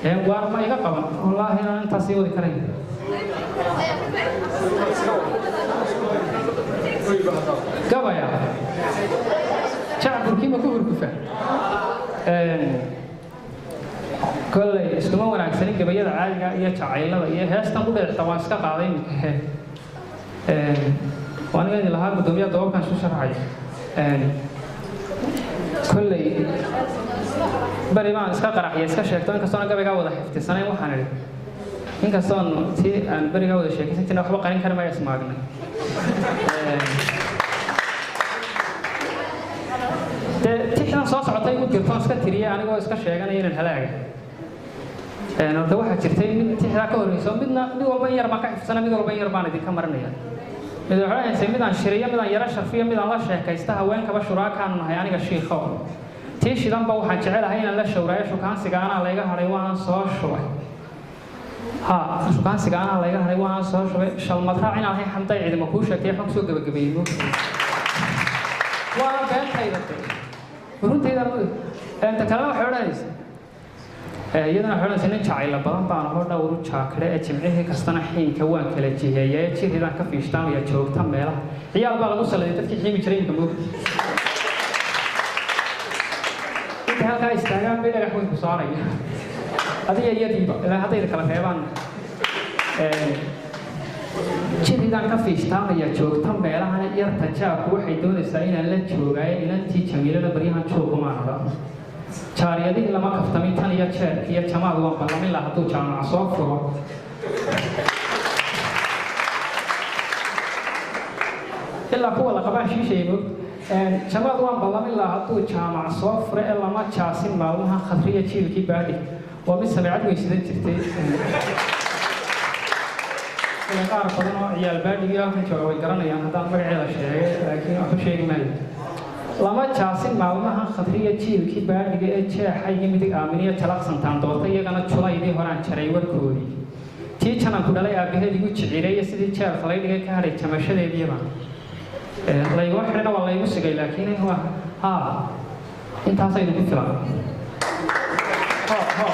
Waar ma iga qaban, wallaahi inaan intaas sii wadi karayn. Gabaya jacburkiiba ku hurgufa. Kolley iskuma wanaagsanin gabayada caadiga iyo jacaylada iyo heestan ku dheerta, waan iska qaaday iminka. Waan idin lahaa guddoomiyaha doobabkan isu sharxaya. Kolley beri baan iska qaraxya iska sheegto, inkastoona gabaygaa wada xifdisanayn. Waxaan idhi inkastoon tii aan berigaa wada sheekaysan jirna waxba qarin kari maya, ismaagnay. Dee tixdan soo socotay igu jirtoon iska tiriyay anigoo iska sheeganaya inaan halaaga. Horta waxaa jirtay mid tixdaa ka horreyso, midna mid walba in yar baan ka xifdsana, mid walba in yar baan idinka marinaya. Mid waxay haysay midaan shiriyo, midaan yaro sharfiyo, midaan la sheekaysta haweenkaba shuraakaan nahay aniga shiikhow. Tii shidanba waxaan jecelahay inaan la showraayo, shukaansiga anaa layga hadhay waanan soo shubay. Ha, shukaansiga anaa layga hadhay waanan soo shubay. Shalmad raac inaan ahay xamday cidima kuu sheegtay, xog soo gabagabeeyey mo waana beentayda runtayda. Inta kalena waxay odhanaysa, iyadana waxay odhanaysa, nin jacayla badan baan ahoo dhowr u jaakire ee jimcihii kastana xiinka waan kala jiheeyaa ee jiridaan ka fiishtaamaya joogta meelaha. Ciyaal baa lagu saladay dadkii xiimi jiray imka moogta. Intay halkaa istaagaan bay dhagax weyn ku saaraya adiga iyadiiba ilaa haddayda kala reebaan. Jiridaan ka fiishtaamaya joogta meelahan, yarta jaabku waxay doonaysaa inaan la joogaayo. Inantii Jamiilana baryahan joogumaan odhan, jaariyadihii lama kaftamin tan iyo jeerka iyo jamaad waan ballamin laha hadduu jaamac soo furo. Ilaa kuwa la qabaan shiishaya moog. Jamaad waan ballamin laha hadduu jaamac soo furo ee lama jaasin maalmaha khadriya jiilkii baadhi waa mid sameecad weysidan jirtay. Qaar badan oo ciyaal baadhigii halkan jooga way garanayaan haddaan magaceeda sheegay, laakiin waxba sheegi maayo. Lama jaasin maalmaha khadriya jiilkii baadhiga ee jeexaygii midig aaminiyo jalaqsantaan doortay, iyagana julaydii horaan jaray warkoodii. Tii jananku dhalay aabbaheed igu jicireeye sidii jeerka lay dhigay ka hadhay jamashadeediiba layguma xidhina waa laygu sigay, laakiin waa haa intaasaynu ku filan. Ho ho.